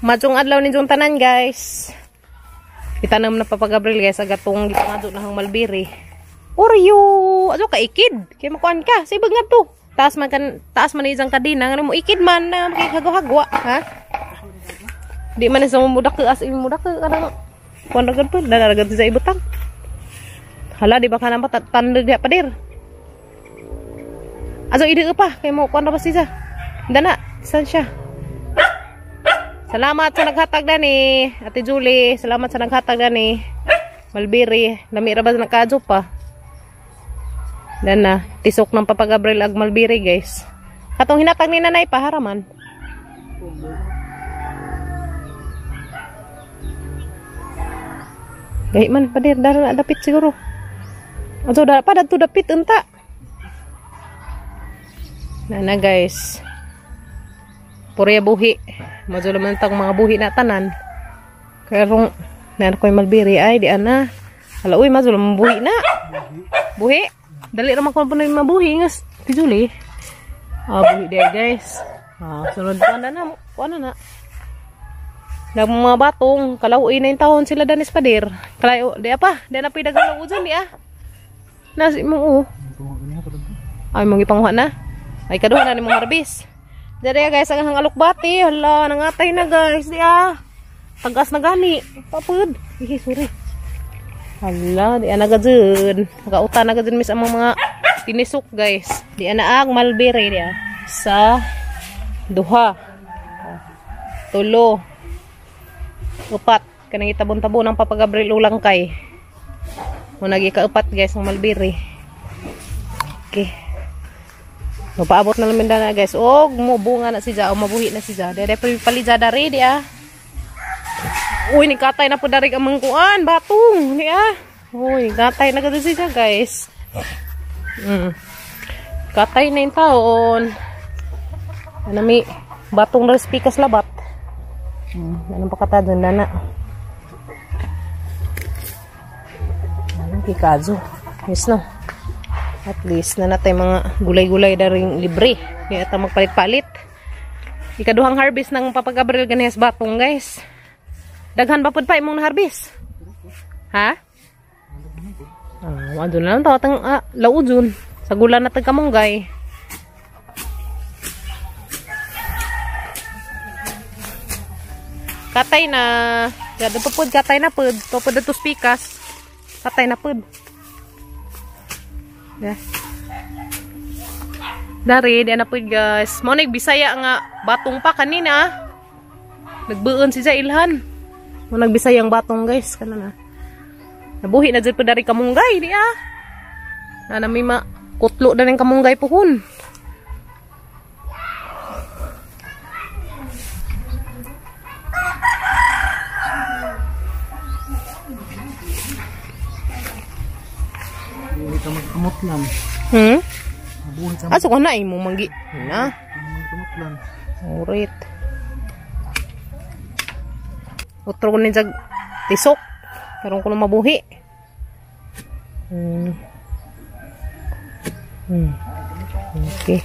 Madyong adlaw ninyong tanan, guys. Itanam na Papa Gabriel, guys, agatong gipangadyo na hang malbiri. Oreo, ato ka ikid. Kay makuan ka, sa ibag nga to. Taas man kan, taas man isang kadena, ngano mo ikid man na makikagwa-hagwa, ha? Di man sa mudak as in mudak kanang kuan ra gud to, dara gud sa ibutang. Hala, di ba ka nang tanda diha padir? Aso ide pa kay mo kuan ra ba siya? Dana, san siya? Salamat sa naghatag dani, Ate Julie. Salamat sa naghatag dani. Malbiri, lami ra ba nagkadyo pa? Dana, tisok ng Papa Gabriel ag malbiri, guys. Katong hinatag ni nanay pa haraman. Gahi man padir dara na dapit siguro. Ato da pa dadto dapit unta. Nana, guys. Purya buhi. Madyo naman tang mga buhi na tanan. Kaya rong nan ko'y malbiri ay di ana. Hala uy, madyo naman buhi na. Buhi. Dali ra man ko puno mabuhi ngas ti Julie. Ah, buhi day, guys. Ah, sunod pa na na, kuan na na. Nag mga batong, kalauin na yung taon sila danis padir. Kalayo, di apa, di na pidagalaw dyan, di ah. Nasi mo, oh. Ay, mong ipanguha na. Ay, kaduha na ni mong harbis. Dari guys, ang alukbati. Hala, nangatay na, guys, di ah. Tagas na gani. Papud. Ihi, sorry. Hala, di ah nagadun. Nakauta na gadun mis ang mga tinisok, guys. Di ah naag malbere, di ah. Sa duha. Tulo. Upat kanang itabon-tabon ang Papa Gabriel ulang kay mo nagikaupat, guys, ng malbiri. Okay, mapaabot na lang na, guys, og mo bunga na siya o mabuhi na siya dere palidya dari di ah. Uy, nikatay na po dari ang mangkuan batong di ah. Uy, katay na gud siya, guys. Katay na yung taon anami batong dari pikas labat. Anong pakata dun na na? Anong kikazo? Yes, no? At least na natay mga gulay-gulay na rin libre. Kaya ito magpalit-palit. Ikaduhang harvest ng Papa Gabriel ganihas batong, guys. Daghan ba pud pa imong na-harvest? Ha? Ah, doon na lang tawag laudun. Sa gula na tagkamunggay. Katay na. Gado pa pud, katay na pud. Papud ato pikas. Katay na pud. Yeah. Dari, di na pud, guys. Mo nagbisaya nga batong pa kanina. Nagbuon si ilhan. Mo nagbisayang batong, guys. Kana na. Nabuhi na jud pud dari kamunggay di ah. Na nami ma kutlo na ning kamunggay puhon. Magkamutlan. Aso ko na imo manggi. Na. Magkamutlan. Urit. Utro ko ni jag tisok. Karon ko na mabuhi. Okay.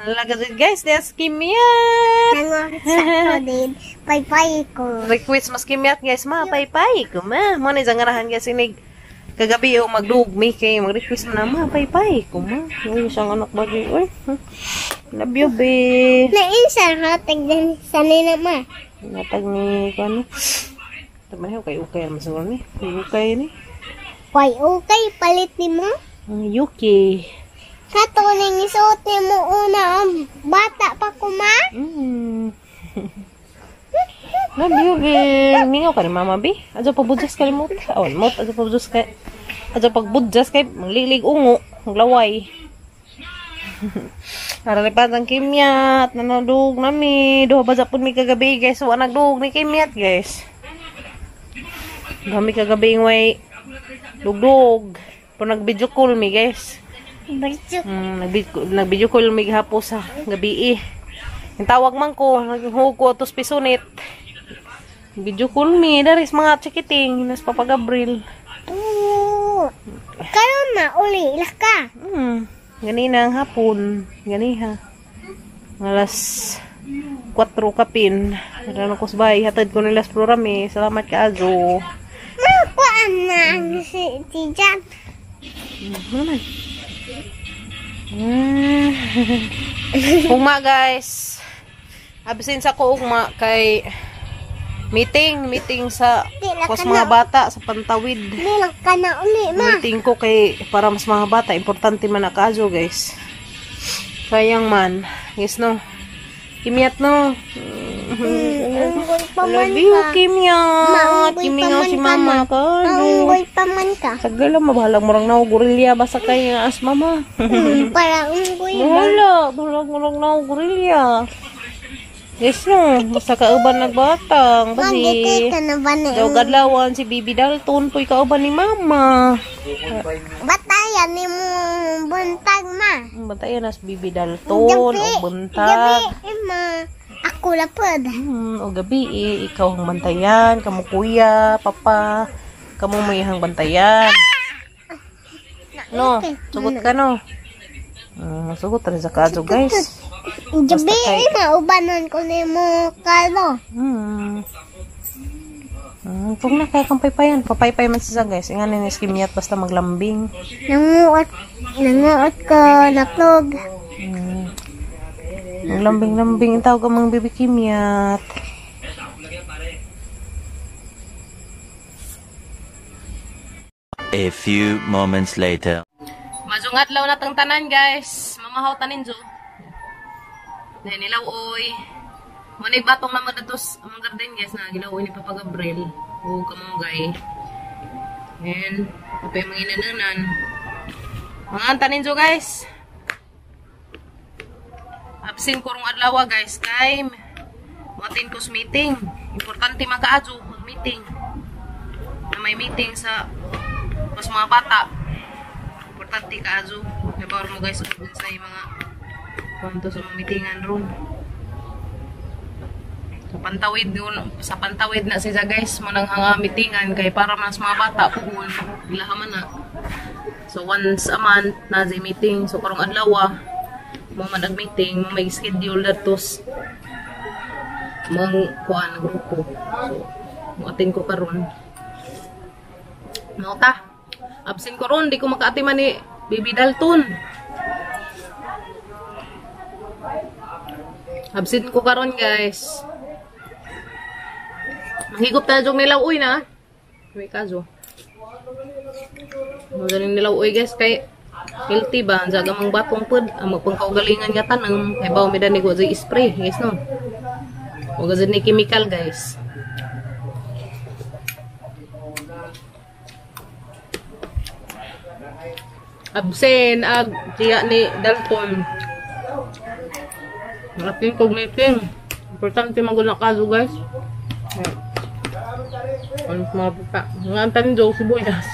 Halaga guys, there's kimyat. Paypay ko. Request mas kimyat, guys, ma paypay ko ma. Mo na isang guys inig kagabi o magdugmi kay mag-request mo na ma paypay ko ma. Uy, siyang anak bagay. Uy. Love you, be. Nainsa hatag din sa nina ma. Natag ni ko ano. Tama kay ukay man siguro ni. Kay ukay ni. Kay ukay palit ni mo? Ang yuki. Kato ning isuot ni mo una ang bata pa ko ma. Love you, be. Mingaw ka ni mama, be. Adyo pabudjas kalimot. Awan mot adyo pabudjas kay. Adyo pagbudjas kay manglilig ungo, maglaway. Para ni patang kimyat nanadug nami. Duha ba japon mi kagabi, guys. Wa nagdug ni kimyat, guys. Dami kagabi way dugdug. Pero nag-video call mi, guys. Nag-video call mi gihapon sa gabi eh. Yung tawag man ko, naghug ko atos pisunit. Video call mi, daris mga chikiting, nas Papa Gabriel. Karon na uli lah ka. Ganina ang hapon, ganiha. Alas 4 kapin. Ano ko sa bahay, hatad ko nila sa programa. Salamat ka, Azo. Makuan na ang si Jan. Ano man? Ugma guys. Absent sa ko ugma kay meeting sa kos mga bata sa Pantawid. Di lang ka na uli, ma. Meeting ko kay para mas mga bata, importante man nakaadyo guys. Sayang man. Yes no. Kimyat no. Unggoy pa man Love you, ka. Kimyat. Maunggoy Kimingaw pa man si ka mama na. ka. Maunggoy pa man ka. Sagla lang, mabahalag mo lang na gorilya. Basta kay as mama. Para unggoy ba? Bahala, bahalag mo lang na gorilya. Yes no, basta kauban nagbatang. Basi, Magkikita na ba na daw kadlawan si Bibi Dalton, po'y kauban ni mama. Batayan ni mo buntag ma. Bantayan na si Bibi Dalton, o buntag. Gabi, ma. Ako lapad. O gabi, eh, ikaw ang bantayan, kamo kuya, papa, kamo may hang bantayan. No, sugot ka no. Sugot rin sa kaso guys. Gabi, maubanon ko ni mo kalo. Kung na kaya kang paypayan, papaypay man siya guys. Ingan ni Kimyat basta maglambing. Nanguot ko naplog. Maglambing-lambing tawag ang mga Bibi Kimyat. A few moments later. Mazungat law na tang tanan guys. Mamahaw tanin jo. Nilaw oy. Munay batong naman datos among garden guys na ginawa ni Papa Gabriel o kamunggay. And apay mga inananan. Mga tanin jo guys. Absent ko rong adlaw guys kay matin ko sa meeting. Importante makaadyo meeting. Na may meeting sa mas mga bata. Importante kaadyo. Nabawal mo guys ug sa mga kwanto sa mga meetingan ron. Sa Pantawid yun, sa Pantawid na siya guys, mo nang hanga meetingan kay para mas mga bata puhon, ilaha man na. So once a month na si meeting, so karong adlaw mo man ag meeting, mo may schedule datos mong kuan grupo. So mo atin ko karon. Nota. Absent ko ron, di ko makaatiman ni Bibi Dalton. Absent ko karon guys. Mahigop tayo jong nilaw uy na. May kaso. Magaling nilaw uy guys kay healthy ba ang jaga mang batong pud ang magpangkaugalingan nga tanong kay bawo mi dani go spray guys no. Wa gazid ni chemical guys. Absent ag tiya ni Dalton. Ating kog meeting. Importante man gud na kaso guys. Ano mga puta? Nga ang tanin daw sibuyas.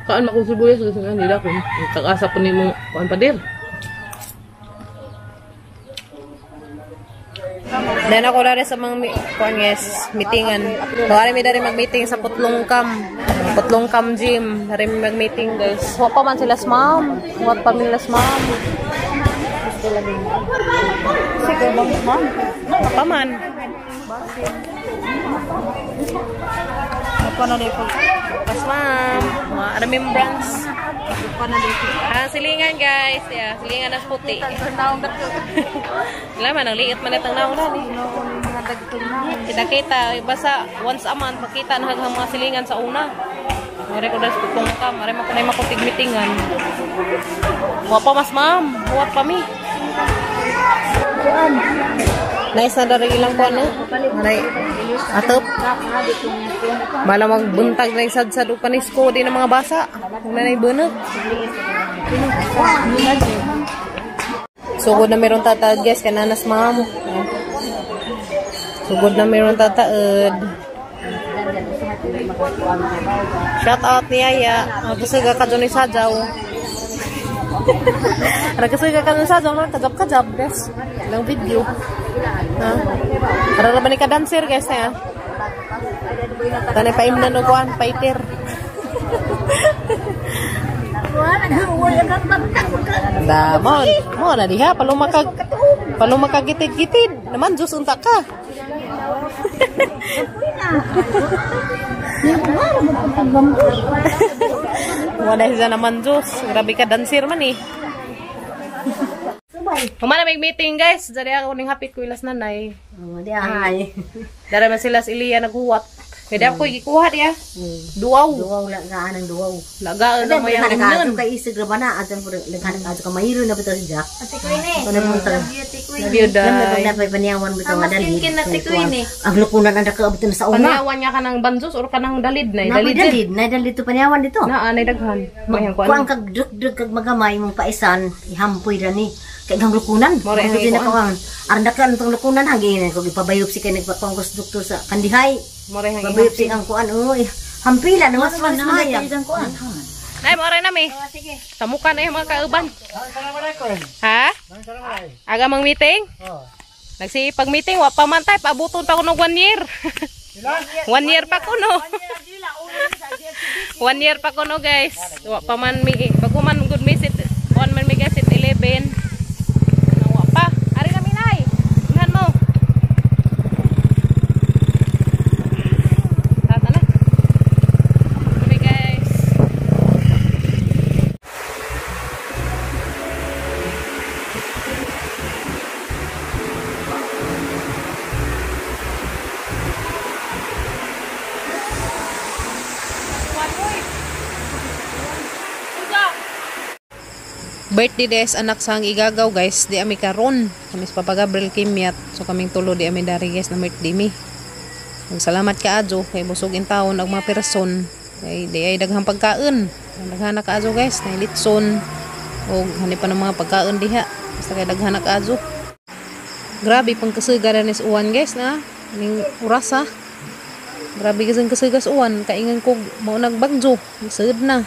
Kaan makong sibuyas kasi nga nila kung tag-asa po nimo kuan pa dir. Dan ako rari sa mga kuan guys, meetingan. Dari mi dari mag-meeting sa Putlong Cam. Putlong Cam Gym. Dari mi mag-meeting guys. Wa pa man sila ma'am. Wa pa man sila ma'am. Sige ba ma'am? Wa pa man. Pas ma'am, mga remembrance. Ah, silingan guys. Yeah, silingan nas puti. Wala man, ang liit man itang naong dali. Kita-kita, basta once a month, makita na haghang mga silingan sa una. Mare ko dahil putong ka, mare mo ko na yung makutig-mitingan. Wa pa mas ma'am, wa pa mi. Nice na dari ilang ko ano? Aray, atop. Bala magbuntag na sad-sad o panisko di na mga basa. Huwag na naibunak. Sugod na meron tataad guys, kananas ma'am. Sugod na meron tataad. Shout out ni Yaya. Nagkasuga ka dyan ni Sajaw. Nagkasuga ka dyan sa Sajaw. Kajab-kajab, guys. Ilang video. Ha? Para ba ni ka dancer, guys, ha? Tanay paimna no kuan, fighter. Da, mo, mo na diha palumakag gitid-gitid. Naman jus unta ka. Wala siya naman jus. Grabe ka dancer man eh. Humana may meeting, guys. Dari ako ning hapit ko ilas nanay. Oh, di ay. Dari man sila si Ilya naghuwat. Kaya ako gikuha diya. Duaw. Duwaw lang ka anang duwaw. Lagaan na mo yang Nagkaadto imnon. kay isig ra ba na ato pud naghanap ka mayro na bitaw si Jack. Ate Queen eh. Ano mo ta? Beauty queen. Love you, day. Napay paniyawan bitaw nga dali. kin na si Queen eh. Ang lukunan ang nakaabot na sa una. Paniyawan niya ka ng banjos or ka ng dalid na. Dalid Dalid. dalid, na dalid to paniyawan dito. Na anay daghan. Mayang kuan. Kuang kag dugdug kag magamay mong paisan, ihampoy ra ni. Kay gang lukunan. More ang Ang na kuang. Aron dakan tong lukunan hangin ko gipabayopsi kay nagpakongkos doktor sa Kandihay. More hang Pabayopsi ang kuan oy. Hampila na mas mas maya. Nay, mo na mi. Sige. Tamuka na yung mga kauban. Ha? Aga mang meeting? Nagsipag meeting, wa pa man tay, paabuton pa ko nog 1 year. 1 year pa ko no. 1 year pa ko no, guys. Wa pa man mi, bago man good visit. One man mi guys, at 11. Wa pa. Ari na mi nay. Unahan mo. Tata na. Kami, guys. Birthday des anak sang igagaw, guys, di ami karon kami sa Papa Gabriel Kimyat, so kaming tulo di ami dari, guys, na birthday mi. Salamat kaadyo kay busog in taon og mga person kay di ay daghang pagkaon, daghan na kaadyo, guys, na litson og hani pa ng mga pagkaon diha, basta kay daghan na kaadyo. Grabe pang kasuga na nis uwan, guys, na ning oras ha. Grabe kasi kasugas uwan, kaingan ko mao nagbagyo, sud na.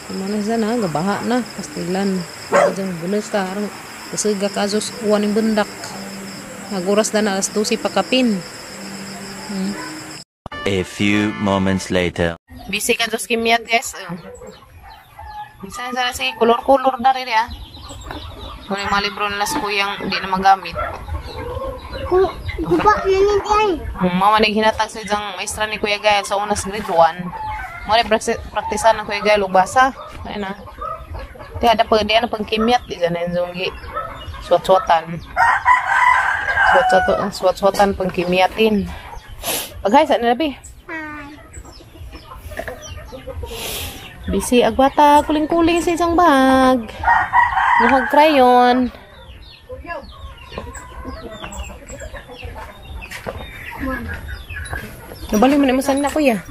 Mana siya na, gabaha na, pastilan. Diyan bunas ta, arang kasuga kazos uwan yung bundak. Naguras na na alas 12 pakapin. A few moments later. Busy ka Diyos kimiyat, guys. Minsan sana sige, kulor-kulor na rin ah. Kung yung mga libro nila sa kuyang hindi na magamit. Guba na ni ay. Mama naghinatag sa isang maestra ni Kuya Gael sa unas grade 1. Mo ni praktisan ng Kuya Gael og basa. Ayun na. Di ada pag di ana pag kimyat di na yung gi suwat-suwatan. Suwat-suwatan pag kimyatin. Paghay sa nila bi. Hi. Busy agbata kuling-kuling sa isang bag. Muhag crayon. Nabali mo na mo na, kuya.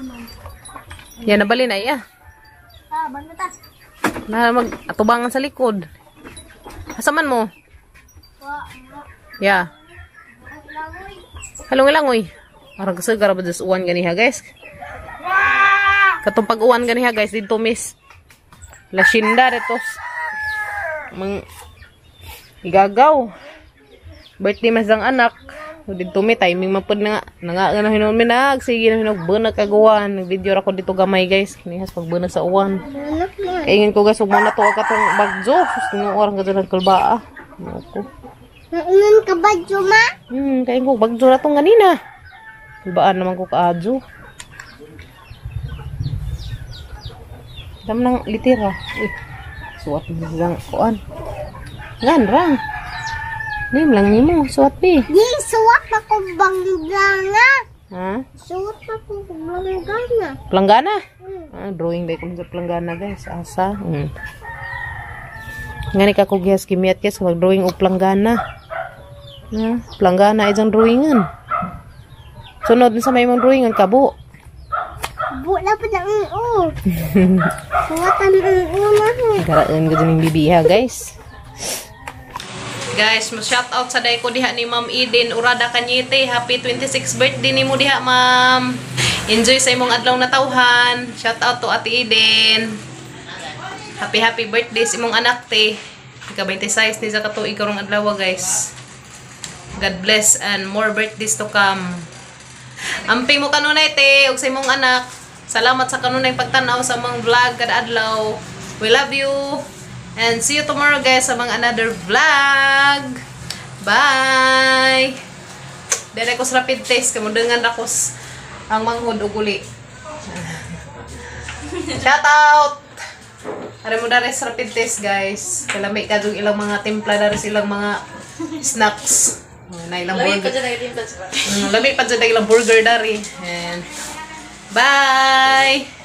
Yan, nabali na iya. Ah, banda ta. Na mag atubangan sa likod. Asaman mo? Ya. Halong ilangoy. Parang kasi garaba des uwan ganiha, guys. Katong pag-uwan ganiha, guys, dito miss. Lashinda dito. Mang igagaw. Birthday mas ang anak. So, dito mi timing mapud na nga na hinuon mi nag sige na hinog bunag kagawan. Nag-video ra ko dito gamay, guys. Kinihas pagbunag sa uwan. Kaingin ko, guys, ug mo na to katong bagyo. Sus, tinong orang kadto nagkalbaa. Nako. Naingon ka ba, Juma? Kaingin ko bagyo na tong ganina. Kalbaan naman ko kaadyo. Dam nang litira. Uy, suwat mo silang kuan. Ngan rang. Nim lang nimo, suwat bi. Di, suwat ako banggana. Ha? Suwat ako banggana. Planggana? Ah, drawing day ko sa planggana, guys. Asa. Ngani ka ko gihas kimiyat, guys, mag drawing og planggana. Na, planggana isang drawingan. Sunod sa may mong drawingan kabo. Bu na pa ang u. Suwatan ang u na. Garaan ko din bibiha, guys. Guys, mo shout out sa day ko diha ni Ma'am Eden Urada Cañete. Happy 26th birthday nimo diha, Ma'am. Enjoy sa imong adlaw na tawhan. Shout out to Ate Eden. Happy happy birthday sa imong anak, te. Ika 26 ni sa katuig karong adlaw, guys. God bless and more birthdays to come. Amping mo kanunay, te, ug sa imong anak. Salamat sa kanunay pagtan-aw sa among vlog kada adlaw. We love you. And see you tomorrow, guys, sa mga another vlog. Bye. Dere ko sa rapid test kay mudangan ra ko ang manghod og uli. Shout out. Are mo dere sa rapid test, guys. Kalami kadtong ilang mga timpla dere, silang mga snacks. Na ilang Lami pa burger. dyan ang timpla sa Lami pa dyan ang ilang burger dari. And bye!